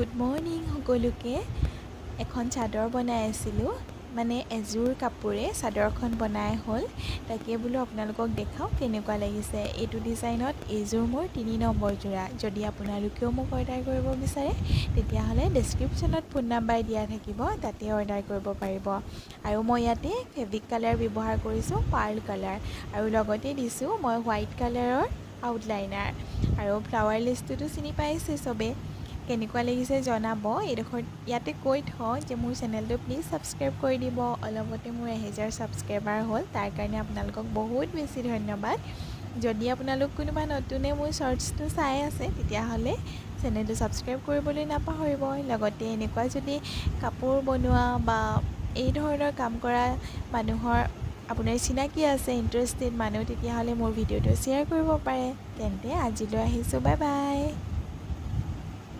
Good morning সকলোকে। এখন চাদৰ বনাই আছিলোঁ, মানে এযোৰ কাপোৰে চাদৰখন বনাই হ'ল। তাকে বোলো আপোনালোকক দেখাওঁ কেনেকুৱা লাগিছে। এইটো ডিজাইনত এইযোৰ মোৰ 3 নম্বৰ যোৰা। যদি আপোনালোকেও মোক অৰ্ডাৰ কৰিব বিচাৰে, তেতিয়াহ'লে ডেছক্ৰিপশ্যনত ফোন নাম্বাৰ দিয়া থাকিব, তাতে অৰ্ডাৰ কৰিব পাৰিব। আৰু মই ইয়াতে ফেব্ৰিক কালাৰ ব্যৱহাৰ কৰিছোঁ পাৰ্ল কালাৰ আৰু লগতে দিছোঁ মই হোৱাইট কালাৰৰ আউটলাইনাৰ। আৰু ফ্লাৱাৰ লেচটোতো চিনি পাইছে চবেই। কেনেকুৱা লাগিছে জনাব। এইডোখৰত ইয়াতে কৈ থওঁ যে মোৰ চেনেলটো প্লিজ ছাবস্ক্ৰাইব কৰি দিব। অলপতে মোৰ 1000 ছাবস্ক্ৰাইবাৰ হ'ল, তাৰ কাৰণে আপোনালোকক বহুত বেছি ধন্যবাদ। যদি আপোনালোক কোনোবা নতুনে মোৰ শ্বৰ্টছটো চাই আছে, তেতিয়াহ'লে চেনেলটো ছাবস্ক্ৰাইব কৰিবলৈ নাপাহৰিব। লগতে এনেকুৱা যদি কাপোৰ বনোৱা বা এই ধৰণৰ কাম কৰা মানুহৰ আপোনাৰ চিনাকি আছে, ইণ্টাৰেষ্টেড মানুহ, তেতিয়াহ'লে মোৰ ভিডিঅ'টো শ্বেয়াৰ কৰিব পাৰে। তেন্তে আজিলৈ আহিছোঁ, বাই বাই।